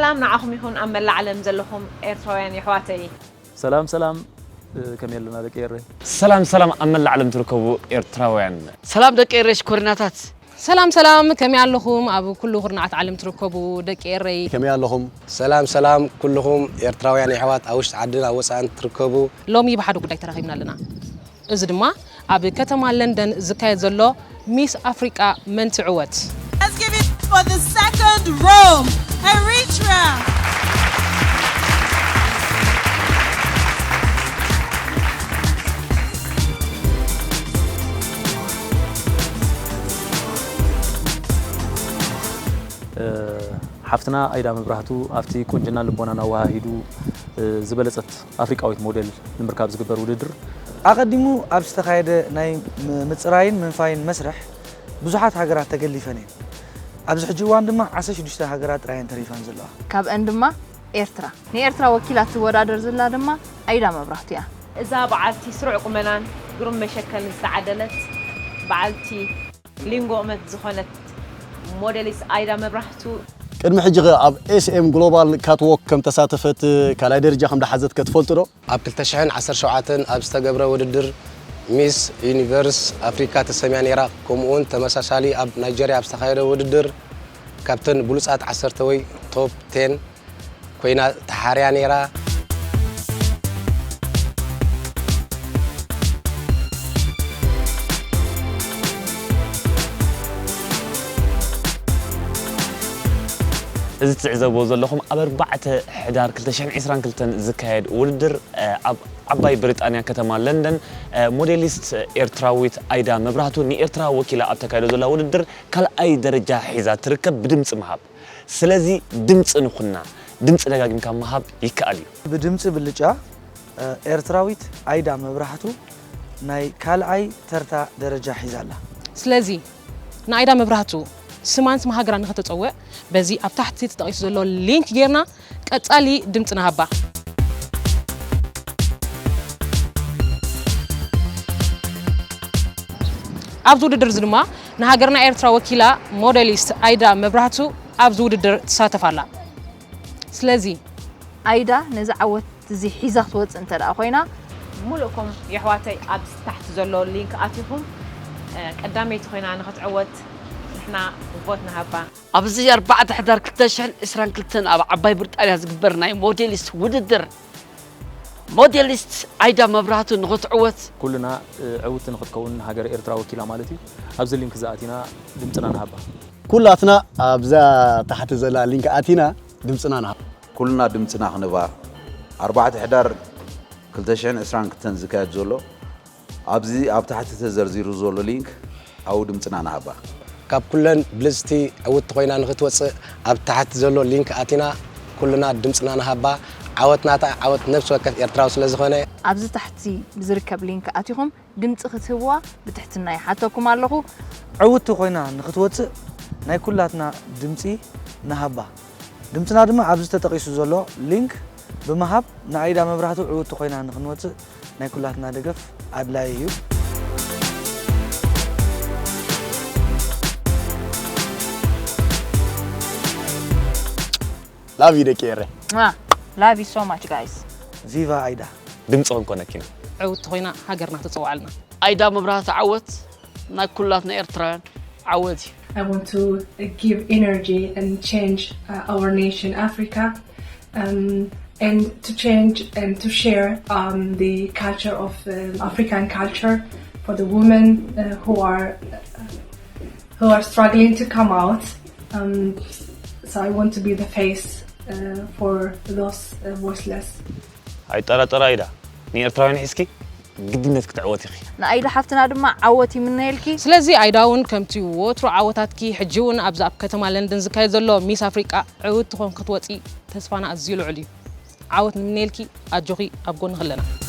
ሰላም ንዓኹም ይኹን ኣብ መላእ ዓለም ዘለኹም ኤርትራውያን የሕዋተይ። ሰላም ሰላም፣ እ፣ ከመይ ኣለና ደቂ ኤረይ? ሰላም ሰላም ኣብ መላእ ዓለም ትርከቡ ኤርትራውያን። ሰላም ደቂ ኤረይ ሽኮሪናታት። ሰላም ሰላም፣ ከመይ ኣለኹም ኣብ ኩሉ ኩርናዓት ዓለም ትርከቡ ደቂ ኤረይ? ከመይ ኣለኹም? ሰላም ሰላም ኩልኹም ኤርትራውያን የሕዋት ኣብ ውሽጢ ዓድን ኣብ ወጻእን ትርከቡ። ሎሚ ብሓደ ጉዳይ ተራኺብና ኣለና። እዚ ድማ ኣብ ከተማ ለንደን ዝካየድ ዘሎ ሚስ ኣፍሪቃ መንቲ ዕወት። Let's give it for the second row, Eritrea. ሓፍትና ኣይዳ መብራህቱ ኣብቲ ቁንጅና ልቦናን ኣወሃሂዱ ዝበለጸት ኣፍሪቃዊት ሞዴል ንምርካብ ዝግበር ውድድር ኣቐዲሙ ኣብ ዝተኻየደ ናይ ምጽራይን ምንፋይን መስርሕ ብዙሓት ሃገራት ተገሊፈን እየን። ኣብዚ ሕጂ እዋን ድማ ዓሰርተ ሽዱሽተ ሃገራት ጥራይ እየን ተሪፈን ዘለዋ። ካብአን ድማ ኤርትራ። ንኤርትራ ወኪላ ትወዳደር ዘላ ድማ ኣይዳ መብራህቱ እያ። እዛ በዓልቲ ስሩዕ ቁመናን ግሩም መሸከልን ዝተዓደለት በዓልቲ ሊንጎ ቁመት ዝኾነት ሞዴሊስት ኣይዳ መብራህቱ። ቅድሚ ሕጂ ኸ ኣብ ኤስኤም ግሎባል ካትዎክ ከም ተሳተፈት ካልኣይ ደረጃ ከም ደሓዘት ከ ትፈልጡ ዶ? ኣብ ክልተ ሽሕን ዓሰርተ ሸውዓተን ኣብ ዝተገብረ ውድድር ሚስ ዩኒቨርስ ኣፍሪካ ተሰምያ ነይራ። ከምኡውን ተመሳሳሊ ኣብ ናይጀርያ ኣብ ዝተኻየደ ውድድር ካብተን ብሉጻት ዓሰርተ ወይ ቶፕ ቴን ኮይና ተሓርያ ነይራ። እዚ ትዕዘብዎ ዘለኹም ኣብ ኣርባዕተ ሕዳር ክልተ ሽሕን ዕስራን ክልተን ዝካየድ ውድድር ኣብ ዓባይ ብሪጣንያ ከተማ ለንደን ሞዴሊስት ኤርትራዊት ኣይዳ መብራህቱ ንኤርትራ ወኪላ ኣብ ተካይዶ ዘላ ውድድር ካልኣይ ደረጃ ሒዛ ትርከብ ብድምፂ ምሃብ። ስለዚ ድምፂ ንኹና። ድምፂ ደጋጊምካ ምሃብ ይከኣል እዩ። ብድምፂ ብልጫ ኤርትራዊት ኣይዳ መብራህቱ ናይ ካልኣይ ተርታ ደረጃ ሒዛ ኣላ። ስለዚ ንኣይዳ መብራህቱ ስማን ስም ሃገራን ንኸተፀውዕ በዚ ኣብ ታሕቲ ተጠቒሱ ዘሎ ሊንክ ጌርና ቀፃሊ ድምፂ ንሃባ። ኣብዚ ውድድር እዚ ድማ ንሃገርና ኤርትራ ወኪላ ሞዴሊስት ኣይዳ መብራህቱ ኣብዚ ውድድር ትሳተፍ ኣላ። ስለዚ ኣይዳ ነዚ ዓወት እዚ ሒዛ ክትወፅእ እንተ ደኣ ኮይና፣ ሙሉእኩም የሕዋተይ ኣብዚ ታሕቲ ዘሎ ሊንክ ኣቲኹም ቀዳመይቲ ኮይና ንኽትዕወት ንሕና ቮት ንሃባ። ኣብዚ ኣርባዕተ ሕዳር ክልተ ሽሕን ዕስራን ክልተን ኣብ ዓባይ ብሪጣንያ ዝግበር ናይ ሞዴሊስት ውድድር ሞዴሊስት ኣይዳ መብራህቱ ንኽትዕወት ኩልና ዕውቲ ንኽትከውን ሃገረ ኤርትራ ወኪላ ማለት እዩ። ኣብዚ ሊንክ እዚ ኣቲና ድምፅና ንሃባ። ኩላትና ኣብዛ ታሕቲ ዘላ ሊንክ ኣቲና ድምፅና ንሃባ። ኩልና ድምፅና ክንባ ኣርባዕተ ሕዳር ክልተ ሽሕን ዕስራን ክልተን ዝካየድ ዘሎ ኣብዚ ኣብ ታሕቲ ተዘርዚሩ ዘሎ ሊንክ ኣብኡ ድምፅና ንሃባ። ካብ ኩለን ብልፅቲ ዕውቲ ኮይና ንኽትወፅእ ኣብ ታሕቲ ዘሎ ሊንክ ኣቲና ኩልና ድምፅና ንሃባ። ዓወት ናታ ዓወት ነብሲ ወከፍ ኤርትራዊ ስለ ዝኾነ። ኣብዚ ታሕቲ ብዝርከብ ሊንክ ኣቲኹም ድምፂ ክትህብዋ ብትሕትና ይሓተኩም ኣለኹ። ዕውቲ ኮይና ንኽትወፅእ ናይ ኩላትና ድምፂ ንሃባ። ድምፅና ድማ ኣብዚ ተጠቒሱ ዘሎ ሊንክ ብምሃብ ንኣይዳ መብራህቱ ዕውቲ ኮይና ንኽንወፅእ ናይ ኩላትና ደገፍ ኣድላዪ እዩ። Love you ደቂ ኤረ። Love you so much guys. ቪቫ ኣይዳ። ድምፂ ክንኮነኪና። ዕውቲ ኮይና ሃገርና ተፀውዓልና። ኣይዳ መብራህቱ ዓወት ናይ ኩላትና ኤርትራውያን ዓወት እዩ። I want to give energy and change uh, our nation Africa um, and to change and to share um, the culture of um, African culture for the women uh, who are uh, who are struggling to come out. Um, so I want to be the face uh, for those uh, voiceless. ኣይጠራጠር ኣይዳ ንኤርትራውያን ሒዝኪ ግድነት ክትዕወት ኢኺ። ንኣይዳ ሓፍትና ድማ ዓወት ይምነየልኪ። ስለዚ ኣይዳ እውን ከምቲ ወትሩ ዓወታትኪ ሕጂ እውን ኣብዚ ኣብ ከተማ ለንደን ዝካየድ ዘሎ ሚስ ኣፍሪቃ ዕውት ትኾን ክትወፂ ተስፋና ኣዝዩ ልዑል እዩ። ዓወት ንምነየልኪ ኣጆኺ ኣብ ጎንኺ ኣለና።